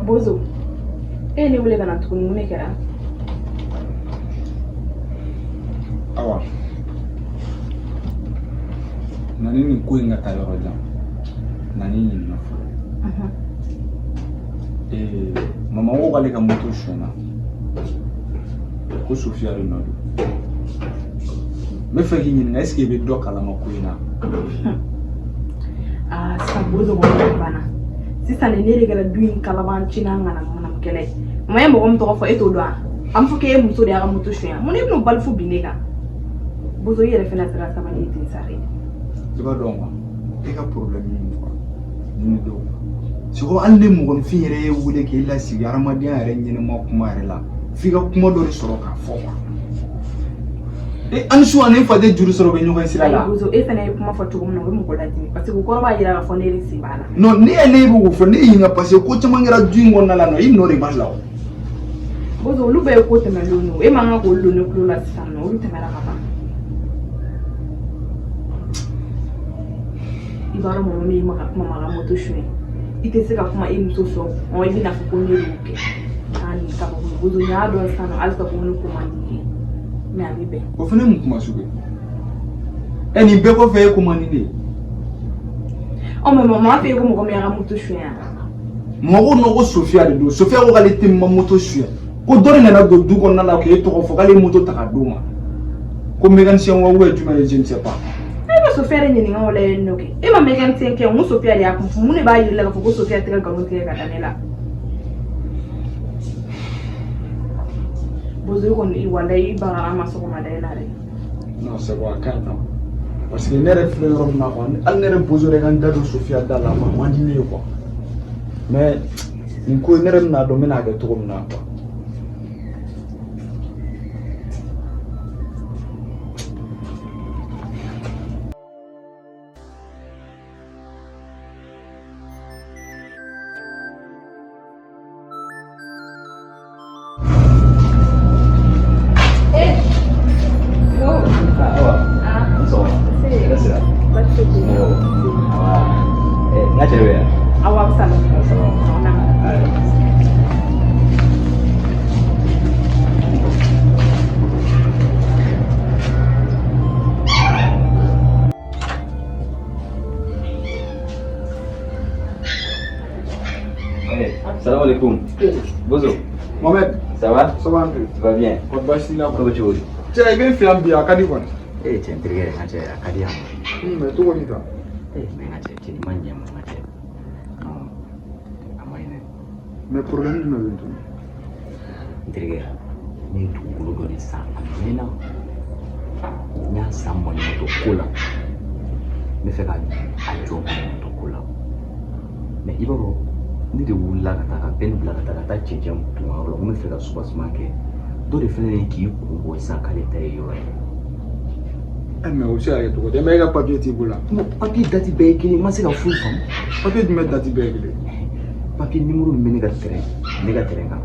Bozo, e ye ne wele ka na tuguni, mun de kɛra? Awa, na ni nin ko in ka taa yɔrɔ jan, na ni ɲininka fɔlɔ. Ee, mama ko k'ale ka moto sonyɛna, ko Sofiya de nɔ don. N bɛ fɛ k'i ɲininka, est ce que i bɛ dɔ kalama ko in na? Aa, sisan Bozo kɔni banna sisan. Ne de kɛra du in kalabanci n'a ŋanamu-ŋanamu kɛlɛ ye. Mama ye mɔgɔ min tɔgɔ fɔ, e t'o dɔn wa? An fɔ k'e ye muso de y'a ka moto suɲɛ, mun ne bɛn'o balifu bin ne kan? Bozo, i yɛrɛ fɛnɛ sera sabali ye ten sa dɛ. I b'a dɔn quoi, e ka problème ye mun quoi ni ne dɔw siko, hali ni mɔgɔninfin yɛrɛ ye wele k'e lasigi hadamadenya yɛrɛ ɲɛnɛma kuma yɛrɛ la, f'i ka kuma dɔ de sɔrɔ k'a fɔ quoi. E an su ani fa tɛ juru sɔrɔ, u bɛ ɲɔgɔn sira la. Bozo, e fɛnɛ ye kuma fɔ cogo min na, o bɛ mɔgɔ ladimi, parce que o kɔrɔ b'a jira k'a fɔ ne de sen b'a la. Non, ne ye ne bɛ k'o fɔ, ne y'i ɲininka parce que ko caman kɛra du in kɔnɔna la, nɔ i nɔ de b'a la o. Bozo, olu bɛɛ ye ko tɛmɛnlenw ye, e man kan k'olu don ne tulo la sisan nɔ, olu tɛmɛna ka ban. I b'a dɔn mɔgɔ min ye mama ka moto suɲɛ, i tɛ se ka kuma i muso fɛ o, i bɛna fɔ ko ne de y'o kɛ. Aa, nin kabako ye. Bozo, n y'a dɔn sisan nɔ halisa ko ne ko man di ye, mais a bɛ bɛn. O fana ye mun kuma sugu ye? Ɛ, nin bɛɛ kɔfɛ, e ko man di ne ye. Ɔ, mais mama fɛ yen ko mɔgɔ min y'a ka moto suɲɛ. Mɔgɔw nɔ ko Sofiya de don. Sofiya ko k'ale tɛ ma moto suɲɛ, ko dɔ de nana don du kɔnɔna la k'e tɔgɔ fɔ k'ale ye moto ta ka d'o ma, ko mécanicien wa ou bien jumɛn ye, je ne sais pas. E bɛ Sofiya de ɲininka o la yen nɔ kɛ. E ma mécanicien kɛ, n ko Sofiya de y'a kun fɔ. Mun de b'a yira la k'a fɔ ko Sofiya tɛ ka nkalon tigɛ ka da ne la? Bozo, i kɔni, walayi, i bagara an ma sɔgɔmada in na dɛ. Non, c'est bon, a ka ɲi tan, parce que ne yɛrɛ filɛ yɔrɔ min na quoi, hali ne yɛrɛ Bozo yɛrɛ ka n da don Sofiya da la quoi, a man di ne ye quoi. Mais nin ko in, ne yɛrɛ bɛna dɔn n bɛna kɛ cogo min na quoi. Eh, yo. Awa, Ah, n sɔgɔma. Se. Hɛrɛ sira. Baasi tɛ yen. Awa. N ka cɛ bɛ yan? Awɔ, a bɛ sa. Ça va. Awɔ, na. Ayi. Eh, salam alaikum. Bozo, Mohamed, ça va? Ça va un peu. Tu vas bien? Kɔri baasi t'i la? Ko bɛ cogo di? Cɛ, i bɛ n fɛ yan bi, a ka di kɔni. Eh, cɛ, n terikɛ, n ka cɛ, a ka di yan. Mais cogo di tan? Eh, mais n ka cɛ, cɛ, nin ma ɲɛ ma, n ka cɛ. Non, a ma ɲi dɛ. Mais problème jumɛn bɛ yen tuguni? N terikɛ, ne ye dugukolo dɔ de san a mɛnna. N y'a san maɲumantɔ ko la. N bɛ fɛ ka a jɔ maɲumantɔ ko la. Mais i b'a dɔn, ne de wulila ka taa ka bɛn bila ka taa ka taa cɛncɛn ton yɔrɔ la, n ko n bɛ fɛ ka soubassement kɛ. Dɔ de fɛnɛ ye k'i kun bɔ sisan k'ale ta ye yɔrɔ ye. Ɛ, mais o bɛ se ka kɛ cogo di? E ma e ka papier t'i bolo? Non, papier date bɛɛ ye kelen, n ma se ka foyi faamu. Papier jumɛn date bɛɛ ye kelen? Papier numéro min bɛ ne ka terrain kan,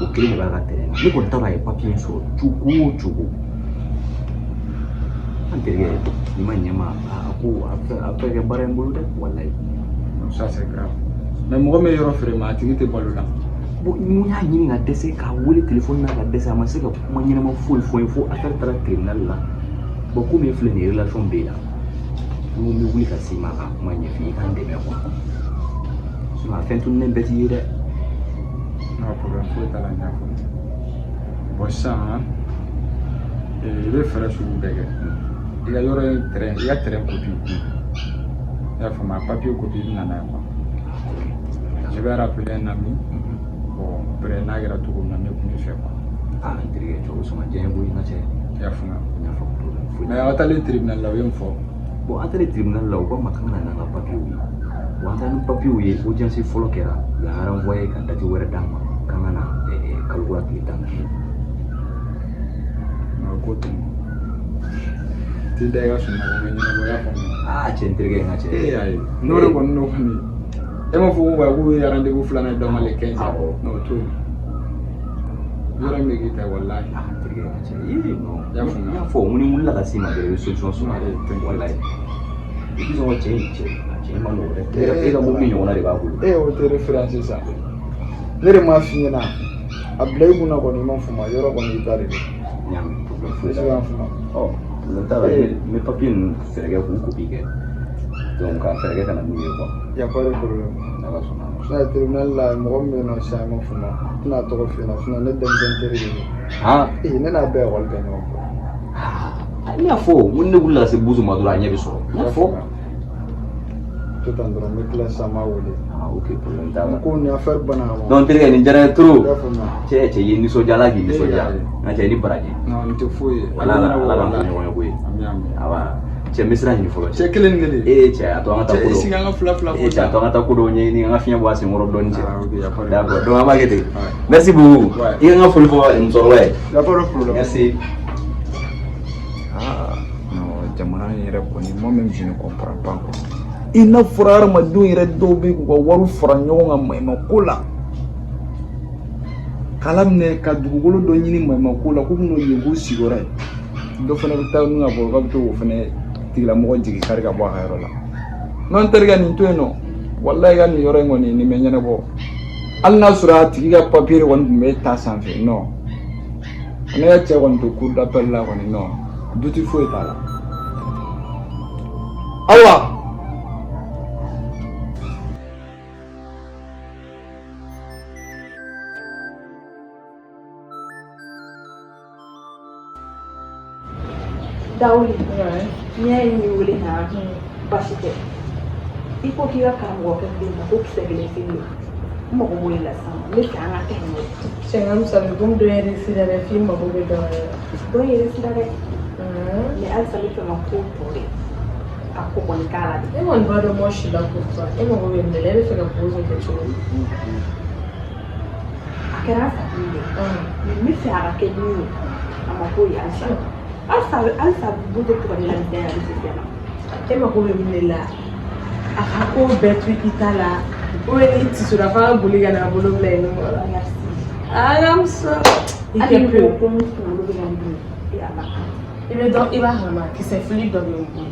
o kelen de b'a ka terrain kan. Ne kɔni t'a dɔn a ye papier in sɔrɔ cogo o cogo. An terikɛ, nin ma ɲɛ ma, a ko a bɛ kɛ baara in bolo dɛ, walayi. Non, ça c'est grave. Mais mɔgɔ min ye yɔrɔ feere ma, a tigi tɛ balo la. Bon, n y'a ɲini ka dɛsɛ k'a wele téléphone na ka dɛsɛ, a ma se ka kuma ɲɛnama foyi fɔ n ye fo affaire taara tribunal la. Bon, komi e filɛ nin ye, relation b'e la, n ko n bɛ wuli ka s'i ma k'a kuma ɲɛf'i ye, i k'an dɛmɛ quoi, sinon a fɛn tununnen bɛɛ t'i ye dɛ. Non, problème foyi t'a la, n y'a faamu. Bon, sisan i bɛ fɛɛrɛ sugu bɛɛ kɛ. I ka yɔrɔ in terrain, i ka terrain copie. I y'a faamu, a papier copie, i bɛ na n'a ye quoi. Je vais rappeler un ami. Bon, après n'a kɛra cogo min na, ne kun bɛ fɛ quoi. Ah, n terikɛ, cɛ, o sɔn ka diya n ye koyi, n ka cɛ. I y'a faamuya. N y'a faamu, problème foyi. Mais aw taalen tribunal la, u ye mun fɔ? Bon, an taalen tribunal la, u k'an ma k'an ka na n'an ka papiyew ye. Bon, an taara ni papiyew ye, audience fɔlɔ kɛra, u y'an renvoyé ka date wɛrɛ d'an ma k'an ka na kalo kura tile 15. Non, ko ten. T'i da i ka sunɔgɔ bɛ ɲɛnabɔ, i y'a faamuya. Ah, cɛ, n terikɛ, n ka cɛ. E y'a ye, n'o de kɔni n'o kɔni, e m'a fɔ ko wa k'u ye rendez-vous filanan d'aw ma le 15? Awɔ. Non, o to yen. Yɔrɔ in bɛ k'i ta, walahi. Ah, n terikɛ, n ka cɛ, ee, non. I y'a faamuya. N y'a fɔ n ko ni n wulila ka s'i ma dɔrɔn, i bɛ solution sɔrɔ a la. T'inquiète. Walayi, i bɛ sɔn ka cɛ in cɛ, a cɛ in ma nɔgɔ dɛ. E ka mobili ɲɔgɔnna de b'a bolo. E y'o tɛ référence sisan. Ne de m'a f'i ɲɛna, a bila i kunna kɔni, i m'a faamu, yɔrɔ kɔni i ta de don. N y'a mɛn, problème foyi Est-ce t'a que la. y'a faamu? Ɔ, problème t'a la. N bɛ papier ninnu fɛɛrɛ kɛ k'u copie kɛ, donc k'a fɛɛrɛ kɛ ka na n'u ye quoi. Y a pas de problème. N'Ala sɔnna a ma. Sinon tribunal la, mɔgɔ min bɛ yen nɔ sisan, i m'a faamu, n tɛna a tɔgɔ f'i ɲɛna, sinon ne denmisɛnnin teri de don. Han? Ee, ne n'a bɛɛ ekɔli kɛ ɲɔgɔn fɛ. Ne y'a fɔ n ko ni ne wulila ka se Bozo ma dɔrɔn, a ɲɛ bɛ sɔrɔ. N y'a fɔ. To tan dɔrɔn, n bɛ tila sisan, n b'a wele. Ah ok, problème t'a la. Ko nin affaire banna ka ban. Non, n terikɛ, nin diyara n ye trop. I y'a faamuya. Cɛ, cɛ, i ye nisɔndiya, Ala k'i nisɔndiya. Ee, N ka cɛ, i ni baraji. Non, nin tɛ foyi ye. Wala Ala, Ala k'an to ɲɔgɔn ye koyi. Ami, ami. Awa, cɛ, n bɛ sira ɲini fɔlɔ. Cɛ kelen kelen. Ee cɛ, a to an ka taa Cɛ, ko i dɔ. sigi an ka fila fila Ee cɛ, a to an ka taa ko dɔw ɲɛɲini, an ka fiɲɛ bɔ a senkɔrɔ dɔɔni cɛ. Ah, ok, y a pas de D'accord, donc an b'a kɛ ten. Ouais. Merci beaucoup. Ouais. I ka n ka foli fɔ musokɔrɔba ye. Y a pas de problème. Merci. Ah, non, jamana in yɛrɛ kɔni, moi-même je ne comprends pas quoi. I n'a fɔra hadamadenw yɛrɛ dɔw bɛ k'u ka wariw fara ɲɔgɔn kan maɲumanko la. K'a laminɛ ka dugukolo dɔ ɲini maɲumanko la k'u bɛn'o yen k'u sigiyɔrɔ ye. Dɔ fana bɛ taa min ka bɔ k'a bɛ t'o fana tigilamɔgɔ jigin kari ka bɔ a ka yɔrɔ la. Non, n terikɛ, nin to yen nɔ. Walayi, ka nin yɔrɔ in kɔni, nin bɛ ɲɛnabɔ. Hali n'a sɔrɔ a tigi ka papiye de kɔni tun bɛ ta sanfɛ, non. Ne ka cɛ kɔni to cour d'appel la kɔni, non. Doute foyi t'a la. Awa. Dawuli, n'i y'a ye n y'i wele han, baasi tɛ. I ko k'i ka karamɔgɔkɛ den ma ko kisɛ kelen fini don. N mago b'o de la sisan, n bɛ fɛ an ka kɛ nin ye. Cɛ, n ka musa bɛ komi dɔ yɛrɛ sira dɛ, f'i mago bɛ dɔ wɛrɛ la. Dɔ yɛrɛ sira dɛ, mais halisa n bɛ fɛ ka ko tɔ de ka ko kɔni k'a la de. E kɔni b'a dɔn, moi je suis là pour toi. E mago bɛ nin de la, e bɛ fɛ ka bozo kɛ cogo di? A kɛra n sago ye, mais n bɛ fɛ a ka kɛ min ye, a ma k'o ye halisa. Halisa, halisa bozo tɛ ka ne lamisɛnya, a bɛ se fɛn na. E mago bɛ mun de la? A ka ko bɛɛ to i ta la, ou bien n'i tisora f'a ka boli ka n'a bolo bila i nunkɔrɔ la? Merci. Ah, n ka muso. I Hali tɛ ni ko pewu. ko n kunkolo bɛ ka n dimi, e Ala. I bɛ dɔn, i b'a kalama kisɛ fili dɔ bɛ n bolo.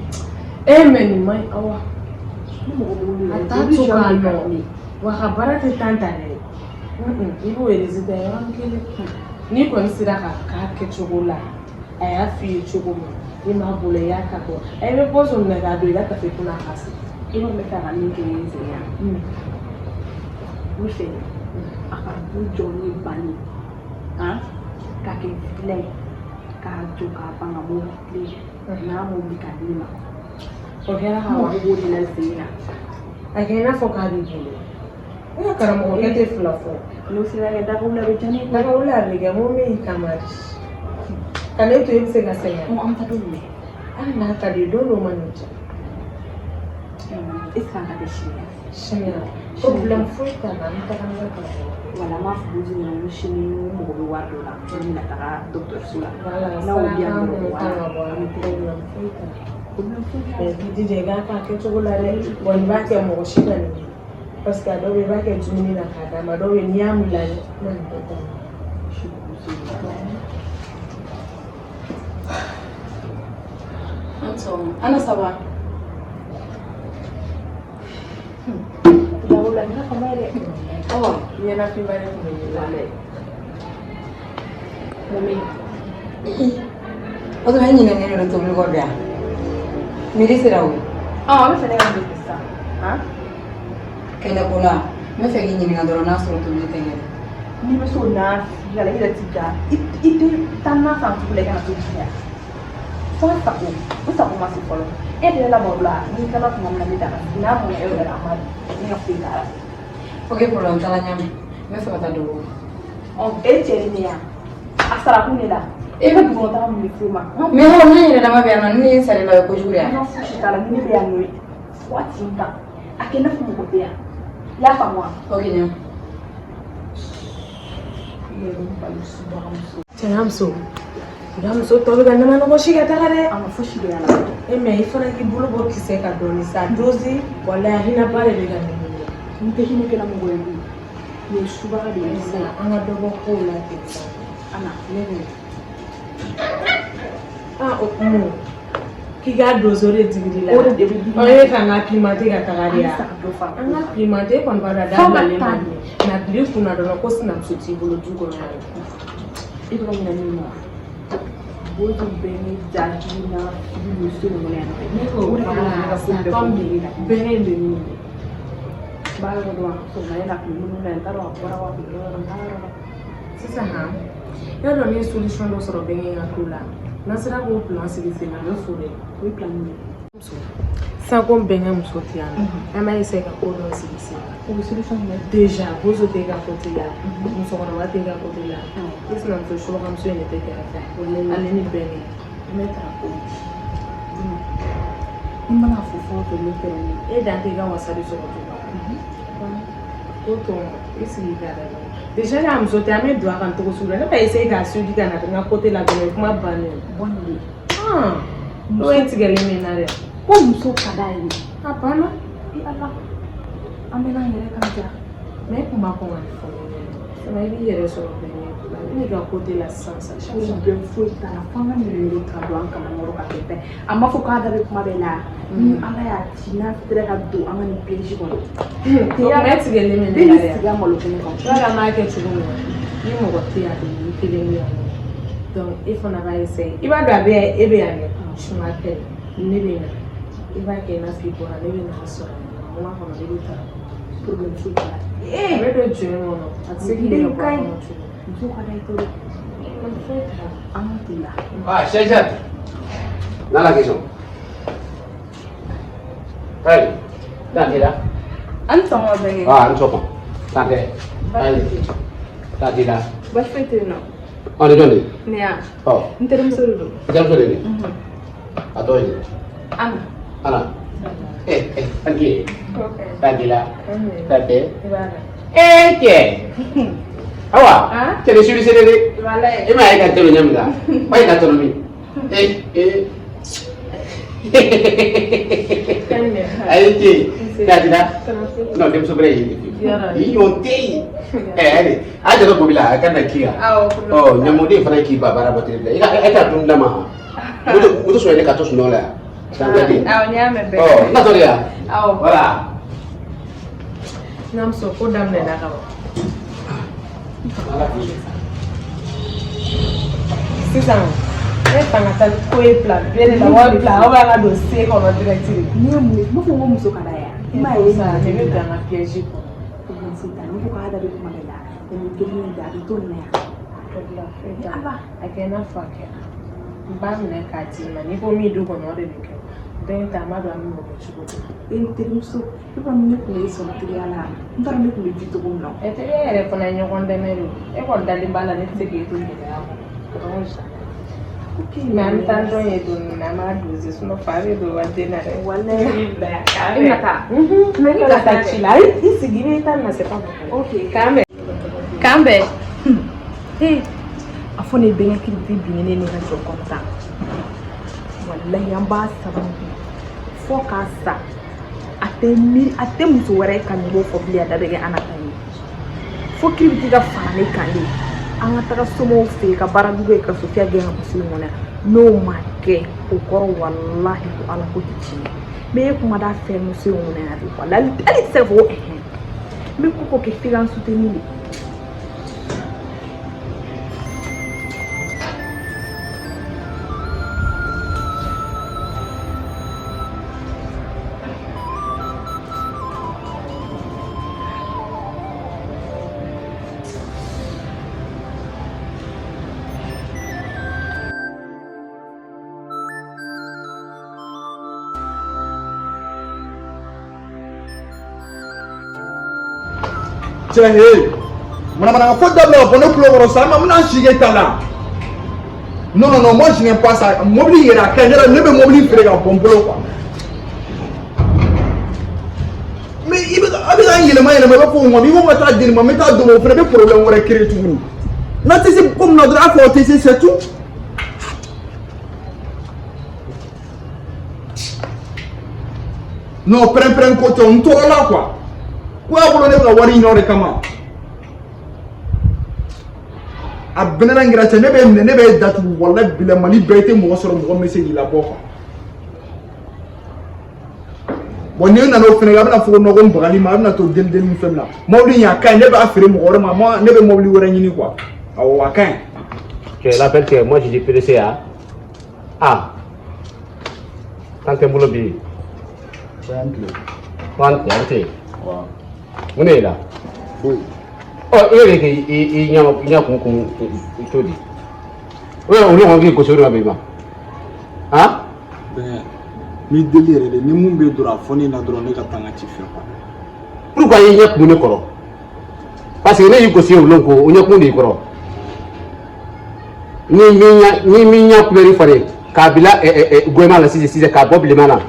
E mais nin man ɲi, Awa. Ne mago b'olu A yɛrɛ. t'a Olu to genre k'a de ka nɔ. di ne ye. Wa a ka baara tɛ tan ta dɛ. I b'o résultat yɔrɔnin kelen. N'i kɔni sera ka k'a kɛcogo la, a y'a f'i ye cogo min, i m'a bolo, i y'a ka bɔ. I bɛ pɔsɔn minɛ k'a don i ka tafe kunna k'a sigi. I b'a dɔn n bɛ fɛ a ka min kɛ n ye n sen yan. N bɛ fɛ a ka du jɔ ni banni han, k'a kɛ villa ye, k'a jɔ k'a ban, ka mobili kelen n'a mobili k'a di ne ma. O kɛra N ka mago wa. b'o de la sen na. A kɛ i n'a fɔ k'a b'i bolo. Ne ka karamɔgɔkɛ tɛ fila fɔ. N'o sera kɛ dagawuli, a bɛ diya ne ye. Dagawuli a bɛ kɛ, n ko min y'i kama de. Ka ne to, e bɛ se ka sɛgɛn. N ko an bɛ taa don jumɛn? Hali n'a ka di ye, don dɔ ma nin diya. Est ce que an ka kɛ sini ye? Sini problème foyi t'a la, an bɛ taga n ka karamɔgɔ. Wala an b'a fɔ Bozo ɲɛna ko sini n mago bɛ wari dɔ la, n bɛna taga dɔgɔtɔrɔso la. Voilà, N'a y'o di yan saraka dɔrɔn, minnu voilà. kan ka bɔ a An la, bɛ taa. problème foyi t'a la. Problème foyi t'a la. Mais i jija i k'a k'a kɛcogo la dɛ. Wa i b'a kɛ mɔgɔ si ka nin ye. Parce que a dɔw bɛ yen, i b'a kɛ dumuni na k'a d'a ma, dɔw bɛ yen n'i y'a bila na nin bɛɛ ta. An sɔgɔma. Ana, ça va? Dawula, nin ka fama ye dɛ. Awa. Ɲɛnafinba de tun bɛ ne la. Walayi. Mun bɛ yen? O tuma e ɲinɛnen don tobili kɔ bi yan. Midi sera o. Ɔ, an bɛ fɛ ne ka mun de kɛ sisan? Han? Kɛlɛ ko la, n bɛ fɛ k'i ɲininka dɔrɔn n'a sɔrɔ tobili tɛ kɛ. N'i bɛ s'o na la, i yɛrɛ t'i ja. I tɛ taa na san sugu la, i kana to ji la. Fo n sago, n sago ma se fɔlɔ. E yɛrɛ la baro la, n'i tilala tuma min na, n bɛ daga sigi. N'a mɔna e yɛrɛ la, a ma dun. Ne ka foyi t'a la. Ok, problème t'a la, ɲa mɛn. N bɛ fɛ ka taa dɔ bɔ. Ɔ, e cɛ ni ne yan. A sara kun de la. E bɛ dugukɔnɔ taga mun de f'o ma? Mais hɔn, n'an yɛrɛ dama bɛ yan nɔ, ni ne ye n sara i la, o ye kojugu de ye. N ka fosi t'a la, ni ne bɛ yan nɔ, fo a tin kan. A kɛ i n'a fɔ mɔgɔ tɛ yan. I y'a faamu wa? Ok, ɲa mɛn. Cɛ, n ka muso. I ka muso tɔ bɛ ka nama nɔgɔ si ka taga dɛ. A ma fosi de y'a la. E mais i fana k'i bolo bɔ kisɛ kan dɔɔni sa dosi, walayi a hinɛba de bɛ ka nin minɛ. N tɛ hinɛ kɛla mɔgɔ ye koyi. Nin ye subaga de ye. Sisan an ka dɔ bɔ kow la ten sa. Ana. Ne bɛ. Ah, o mun. K'i ka donso de digir'i la. O de bɛ digi. Ɔ e ka n ka pimenter ka taga de An ya. tɛ se ka dɔ fara An ka pimenter e kɔni b'a dɔn a Fo ka dabilalen taa man di. Nka bil'i kunna dɔrɔn ko sinamuso t'i bolo du kɔnɔ yan. E bɛ ka ɲinɛ min kɔ bozo bɛɛ ni jaabi na fili bɛ so in kɔnɔ yan nɔ. Ne ko O de kama ne ka ko bɛɛ comme ko la. bɛnkɛ in bɛ min ye. N b'a yɔrɔ dɔn sɔgɔmada in na a tun bɛ minnu na n t'a dɔn a bɔra wa a tun bɛ yɔrɔ n t'a yɔrɔ dɔn. Sisan han y'a dɔn ne ye solution dɔ sɔrɔ bɛnkɛ in ka ko la n'an sera k'o plan sigi sen kan a bɛ fo dɛ. O ye plan min ye. Sisan ko bɛnkɛ muso tɛ yan nɔ an b'a essayer ka ko dɔ sigi sen kan. O bɛ solution jumɛn? Déjà bozo tɛ e ka côté la musokɔrɔba tɛ e ka côté la i sinamuso surakamuso in de tɛ kɛrɛfɛ ale ni bɛnkɛ an bɛ taa ko I mana fɔ fɛn o fɛn ne pɛrɛnnen. E dan tɛ i ka wasa de sɔrɔ du kɔnɔ. Ko tɔ i sigi ka lajɛ déjà n'a muso tɛ an bɛ don a kan cogo sugu la ne b'a essayer k'a suivi ka na n ka côté la dɔrɔn kuma bannen. Bɔ nin de. N'o ye tigɛlen min na dɛ. Ko muso ka d'a ye. A banna. I Ala an bɛ n'an yɛrɛ kan ja. Mais e kun b'a kɔn ka nin fɔ ne ɲɛna. Sinon i b'i yɛrɛ sɔrɔ bɛnkɛ la i n'i ka côté la sisan sisan. Problème foyi t'a la f'an ka nin wele ka don an kamankɔrɔ ka kɛ fɛn a ma fɔ k'a da bɛ kuma bɛɛ la ni Ala y'a ci n'a sera ka don an ka nin piège kɔnɔ. O kuma e tigɛlen min Den na bɛ dɛ. sigi a malo kɛnɛ kan. I b'a dɔn an b'a kɛ cogo min na ni mɔgɔ tɛ yan de i kelen bɛ yan nɔ donc e fana b'a essayer i b'a dɔn a bɛ yan e bɛ yan dɛ tu m'appelles ne bɛ na i b'a kɛ i n'a fɔ i bɔra ne bɛ n'a sɔrɔ yan nɔ kuma kɔnɔ ne bɛ taa. Problème foyi t'a la. A bɛ don jɔ in kɔnɔ a tɛ se k'i yɛrɛ bɔ a kɔnɔ cogo. Muso ka d'a ye trop. Foyi t'a la. An ka t'o la. Ah, chef, Dans la question. Hey, tante là. An ni sɔgɔma bɛnkɛ. Ah, nous sommes. Tante. Allez. Tante là. Baasi foyi tɛ yen nɔ. On est donné. Ne ya. Oh, N terimuso de don. tu as donné. Attends. Ana. Anna. Eh, eh, tante. Tante là. Tante. I b'a dɔn. Eh, tiens. Awa. Ah? Tu es sur le Walayi. E ma ye ka tɛmɛ ɲɛ min kan ba ye ka tɔnɔ min ee ee ayi te tante la non denmuso bɛrɛ ye i y'o te yen ɛ a jɔ bobila a ka na k'i yan Awɔ. ɔ ɲamɔden fana k'i ba baara bɔ tele bila i ka e ka dun d'a ma han moto sɔrɔ ne ka to sunɔgɔ la yan tante den Awɔ n y'a mɛn bɛɛ. ɔ n ka tɔ de yan Awɔ. voilà. N'a muso ko daminɛna ka ban. Sisan e fan ka taa ni ko ye plan B de la wa plan aw b'an ka don C kɔnɔ direct de. N'i ye mun ye n b'a fɔ ko muso ka d'a ye wa? I m'a ye Sisan ne bɛ don an ka piège kɔnɔ. Problème foyi t'a la n ko k'a da bɛ kuma bɛɛ la nin kelen in da a bɛ to nin na yan. Problème foyi t'a la. Ala. A kɛ i n'a fɔ a kɛra. N b'a minɛ k'a d'i ma n'i ko min du kɔnɔ o de bɛ kɛ. Dɔ in ta an b'a dɔn an bɛ mɔgɔ cogo di. E n terimuso e b'a dɔn ne tun bɛ e sɔrɔ teriya la n t'a dɔn ne tun bɛ di cogo min na. Ɛ teriya yɛrɛ fana ye ɲɔgɔn dɛmɛ de ye. E kɔni dalen b'a la ne tɛ se k'e to gɛlɛya kɔnɔ. Donc jamais. Ok. Mais an bɛ taa dɔn ye don min na an b'a doser sinon fa bɛ don wa den na dɛ. Walayi. Ne b'i bila yan. K'an E bɛn. bɛna taa. Ne ka taa ci la i sigi i bɛ taa nin na c'est pas bon. Ok. K'an bɛn. K'an bɛn. Ee a fɔ ne ye bɛnkɛ kiribiti binnen ne ka jɔ kɔnɔ tan. Walayi an b'a sabali fo k'a sa a tɛ miiri a tɛ muso wɛrɛ ka nimoro fɔ bilen a da bɛ kɛ Ana ta ye. Fo kiribiti ka fara ne kan de an ka taga somɔgɔw fɛ yen ka baara jugu ye ka Sofiya gɛn ka bɔ so in kɔnɔ yan n'o ma kɛ o kɔrɔ walahi ko Ala ko tɛ tiɲɛ ye. Mɛ e kuma d'a fɛ muso in kɔnɔ yan de walahi hali i tɛ se k'a fɔ ko ɛhɛn n bɛ ko ko kɛ f'i ka n soutenir de. Cɛ he manamana fɔ dabila ka bɔ ne tulo kɔrɔ sa ma n bɛna n si kɛ ta la. Non non non, moi je n'aime pas ça. Mobili yɛrɛ a ka ɲi ne yɛrɛ ne bɛ mobili feere ka bɔ n bolo quoi. Mais i bɛ ka a bɛ ka n yɛlɛma yɛlɛma i b'a fɔ ko nka n'i ko n ka taa di nin ma n bɛ taa d'o ma o fana bɛ problème wɛrɛ créer tuguni. N'a tɛ se ko min na dɔrɔn a fɔ aw tɛ se, c'est tout. Non, pɛrɛn-pɛrɛn ko tɛ o, n tɔɔrɔla quoi. Ko y'a bolo ne bɛ ka wari ɲini o de kama. A bɛnna n kɛra cɛ ne bɛ minɛ ne bɛ datugu walayi bila Mali bɛɛ i tɛ mɔgɔ sɔrɔ mɔgɔ min bɛ se k'i labɔ quoi. Bon, ni nana o fɛnɛ kɛ, a bɛna fɔ ko non, ko n bagali ma, a bɛna to deli deli ni fɛn min na. Mobili in a ka ɲi, ne b'a feere mɔgɔ wɛrɛ ma, moi ne bɛ mobili wɛrɛ ɲini quoi. Awɔ, a ka ɲi. Cɛ, l'appel cɛ, moi je dis pressé ah. Ah. Tan tɛ n bolo bi. Ko an tɛ an tɛ. Mun de y'i la? Foyi. Ɔ, e yɛrɛ k'i i ɲɛ kun kun cogo di? O yɛrɛ olu kɔni k'i gosi o de ma bɛn i ma. Han? Bɛn, n b'i deli yɛrɛ de, ni mun bɛ yen dɔrɔn a fɔ ne ɲɛna dɔrɔn ne ka taa n ka ci fɛ quoi. Pourquoi i ɲɛ kun ne kɔrɔ? Parce que ne y'i gosi o lon ko o ɲɛ kun de y'i kɔrɔ. Ni min ɲɛ kulɛri falen k'a bila gɛlɛma la sisan sisan k'a bɔ bilenman na,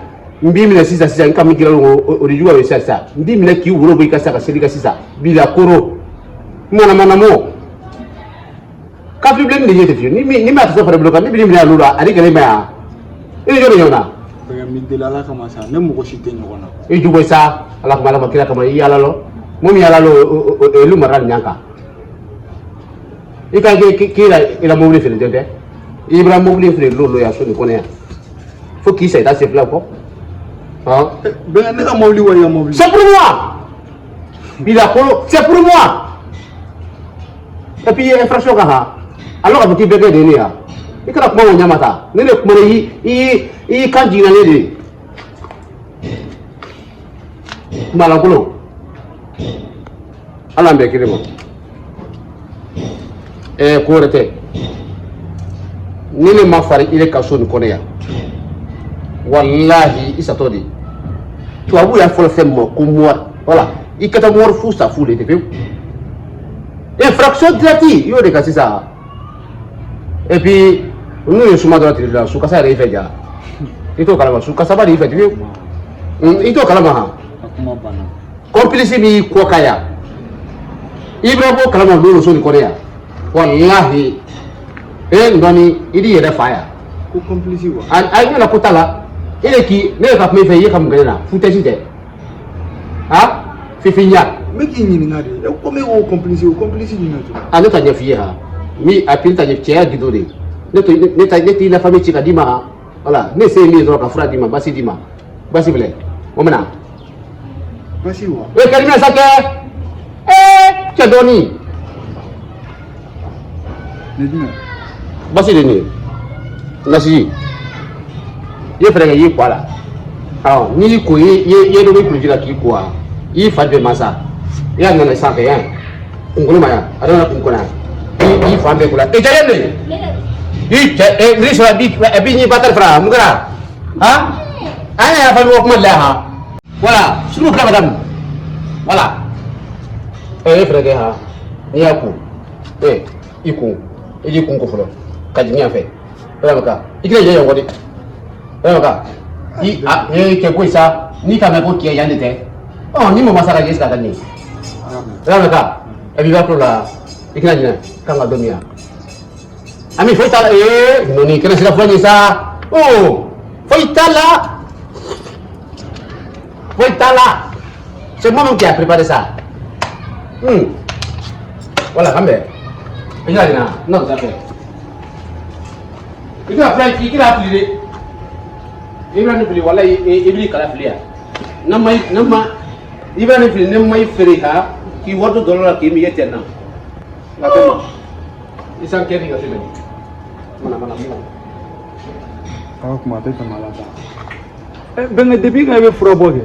n b'i minɛ sisan sisan, n ka min kira o de juguya o ye sisan sisan, n b'i minɛ k'i woro bɔ i ka sa ka seli ka sisan bila koro manamanamo kafi bilenni de ye tɛ fiyewu. Ni ma tasa fara bolo kan, ne b'i minɛ a la ani gɛlɛn ma yan, i ni jɔn bɛ ɲɔgɔn na? Bɛn, n b'i deli Ala kama sa, ne mɔgɔ si tɛ ɲɔgɔn na. I jugu sa, Ala kama, Ala ma kira kama, i yala lɔ mun yala lɔ olu mara nin ɲan kan. I ka k'i la i la mobili feere tɛ, i bɛna mobili feere lolo yan so nin kɔnɔ yan fo k'i sa i ta sen fila kɔ. Bɛn, ne ka mobili wari ka mobili. C'est pour moi. Bila kolo, c'est pour moi. Et puis infraction kan ha, alors k'a fɔ k'i bɛɛ kɛ de ye ne ya. I kana kuma o ɲama ta. Ne de kumana i i kan jiginna ne de ye. Kuma lankolon. Ala an bɛɛ kelen ma. Ɛɛ, ko wɛrɛ tɛ. Ni ne ma fari i ka so nin kɔnɔ yan, walahi i satɔ de. Tubabu y'a fɔlɔ fɛn min ma ko mort, voilà, i ka taa mort fu sa fu de tɛ pewu. Infraction directe i y'o de kan sisan. Et puis n'u ye suma dɔrɔn tile la, su kasa yɛrɛ y'i fɛ ja, i t'o kalama, su kasaba de y'i fɛ pewu, i t'o kalama han. A kuma banna. Complice b'i kɔ kan yan, i bɛna bɔ kalama don so nin kɔnɔ yan, walahi e dɔɔni i b'i yɛrɛ fa yan. Ko complice wa? A ɲɛna ko t'a la, e de k'i ne yɛrɛ ka kuma i fɛ, i ye ka mun kɛ ne la? Foutaise tɛ ha, fifinya. N bɛ k'i ɲininka de, e komi e ko complice, o complice jumɛn tuguni? A ne ta ɲɛf'i ye han, mi a pili ta ɲɛ cɛya gindo de, ne to ne ta ne t'i la famille ci ka d'i ma han, voilà, ne se ye min ye dɔrɔn ka fura d'i ma, basi d'i ma, basi filɛ o minɛ. Basi wa? E ka di sa kɛ, ee cɛ dɔɔni. Ne jumɛn? Basi de nin ye nasi, i ye fɛɛrɛ kɛ i y'i ko a la, awɔ, n'i y'i ko i ye dɔ b'i kuruji la k'i ko wa, i y'i fa bɛɛ masa, i y'a nana sanfɛ yan kunkolo ma yan, a nana kun kɔnɔ yan, i y'i fan bɛɛ ko la, e jalen de i cɛ e ni sɔrɔ bi bi n'i ba tari fara mun kɛra han, an yɛrɛ fa bɛ kuma de la han, voilà, s'il vous plaît madame, voilà, e ye fɛɛrɛ kɛ han, n'i y'a ko e i kun i k'i kun ko fɔlɔ ka jigin yan fɛ, i kana jɛ yan kɔ dɛ, i a e kɛ koyi sa, n'i ka mɛn ko tiɲɛ yan de tɛ, ɔ ni mɔgɔ ma sa ka ɲɛ sigi a ka ɲɛ, e b'i ba tulo la, i kana ɲinɛ kan ka don min yan, ami foyi t'a la, ee nɔni kana sira fura ɲɛ sa, oh foyi t'a la, foyi t'a la, c'est moi-même qui a préparé ça. Voilà, kan bɛn i kana ɲinɛ n na don sanfɛ, i kana fila i kana fili dɛ, i bɛna nin fili walayi i b'i kala fili yan, ne ma ne ma i bɛna nin fili, ne ma i feere ha k'i wari to dɔlɔ la k'i mi ye tɛ na nka ko ma i san kɛ ni ka tɛmɛ mana mana mɔgɔ. A kuma tɛ tɛmɛ a la tan. Bɛnkɛ, depuis quand i bɛ fura bɔ kɛ?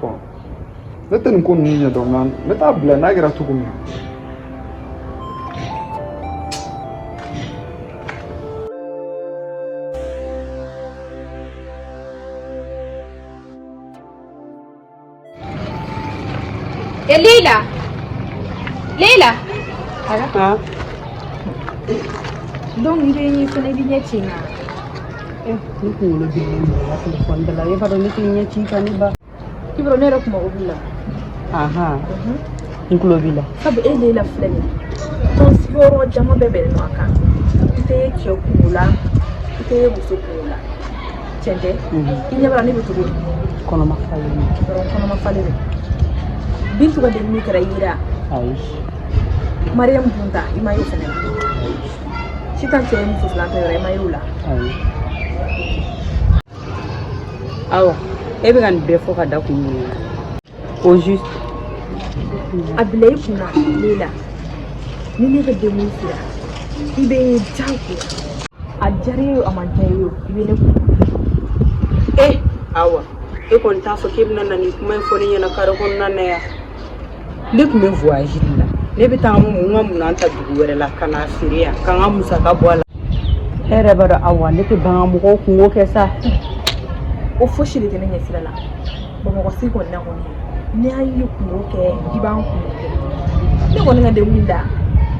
Bon, ne tɛ nin ko ninnu ɲɛdɔn, nka n bɛ taa bila n'a kɛra cogo min na. E Leila! Leila! Ha? Donc n bɛ fɛnɛ i bɛ ɲɛ ci n kan. Ne kunkolo diminnen don la telefɔni da la, e b'a dɔn ne tɛ ɲɛ ci kan ne ba. I b'a dɔn ne yɛrɛ kun mago b'i la. Ahan, n tulo b'i la. Sabu e Leila filɛ nin ye. Tɔn sigiyɔrɔ jama bɛɛ bɛnnen don a kan. I tɛ ye cɛ kungo la, i tɛ ye muso kungo la. Tiɲɛ tɛ? I ɲɛ b'a la ne bɛ cogo di? Kɔnɔma falen don. Yɔrɔ kɔnɔma falen don. Bintu ka denkundi kɛra i yera. Ayi. Mariam dun ta i ma y'o fɛnɛ la. Sitan cɛ ye muso filanan ta yɔrɔ i ma y'o la. Ayi. Awa, e bɛ ka nin bɛɛ fɔ ka da kun mun kan? Au juste? A bila i kunna Leila, ni ne ka denkundi sera, i bɛ n ye diyagoya. A diyara i ye o, a ma diya i ye o, i bɛ ne kun. E Awa, e kɔni t'a fɔ k'e bɛna na nin kuma in fɔ ne ɲɛna kare kɔnɔna na yan. Ne tun bɛ voyage de la. Ne bɛ taa n ka minɛn ta dugu wɛrɛ la ka n'a feere yan, ka n ka musaka bɔ a la. E yɛrɛ b'a dɔn Awa, ne tɛ ban ka mɔgɔw kungo kɛ sa. O fosi de tɛ ne ɲɛ sira la. Bamakɔ sigi kɔni na kɔni, ni an y'i kungo kɛ, i b'an kungo kɛ. Ne kɔni ka denkun da,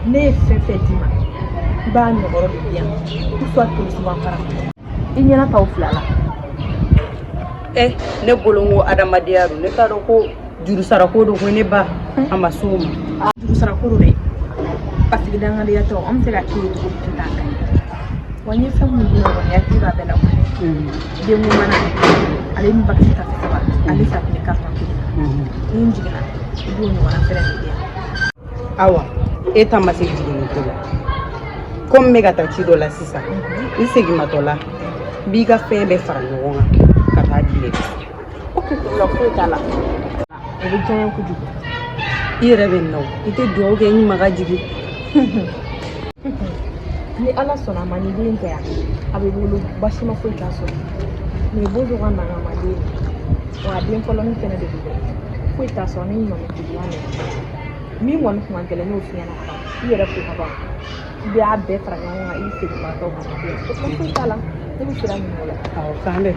ne ye fɛn fɛn d'i ma, i b'a ɲɔgɔrɔ de di yan, ou soit kɛmɛ fara i ɲɛna t'aw fila la. E, ne bolo n ko adamadenya don. Ne t'a dɔn ko jurusara ko don ko ne ba a ma s'o ma. Jurusara ko don dɛ, parce que dangadenya tɛ o, an bɛ se ka k'i ye cogo di t'a ka ɲi wa? N ye fɛn mun d'i ma kɔni, hakili b'a bɛɛ la kɔni. Denko mana ale ni bakisi tafe saba ani safunɛ carton kelen, ni n jiginna, i b'o ɲɔgɔnna fɛnɛ de di yan. Awa, e ta ma se jiginni ko la. Komi n bɛ ka taa ci dɔ la sisan, n seginmatɔ la, n b'i ka fɛn bɛɛ fara ɲɔgɔn kan ka taa di ne. Ok, problème foyi t'a la, o bɛ diya n ye kojugu. I yɛrɛ bɛ nin na o, i tɛ dugawu kɛ n ma ka jigin? Ni Ala sɔnna a ma, ni den tɛ yan, a bɛ wolo, basi ma foyi t'a sɔrɔ. Nin ye bozo ka mankan den ye wa, a den fɔlɔnin fɛnɛ de don dɛ, foyi t'a sɔrɔ. Ni ɲuman juguya mɛn min kɔni kun ka gɛlɛn, n'o f'i ɲɛna ka ban, i yɛrɛ ko ka ban, i b'a bɛɛ fara ɲɔgɔn kan, i bɛ segin ka tɔ ka na di yan. O foyi t'a la, ne bɛ sira ɲini o la. Awɔ, k'an bɛn.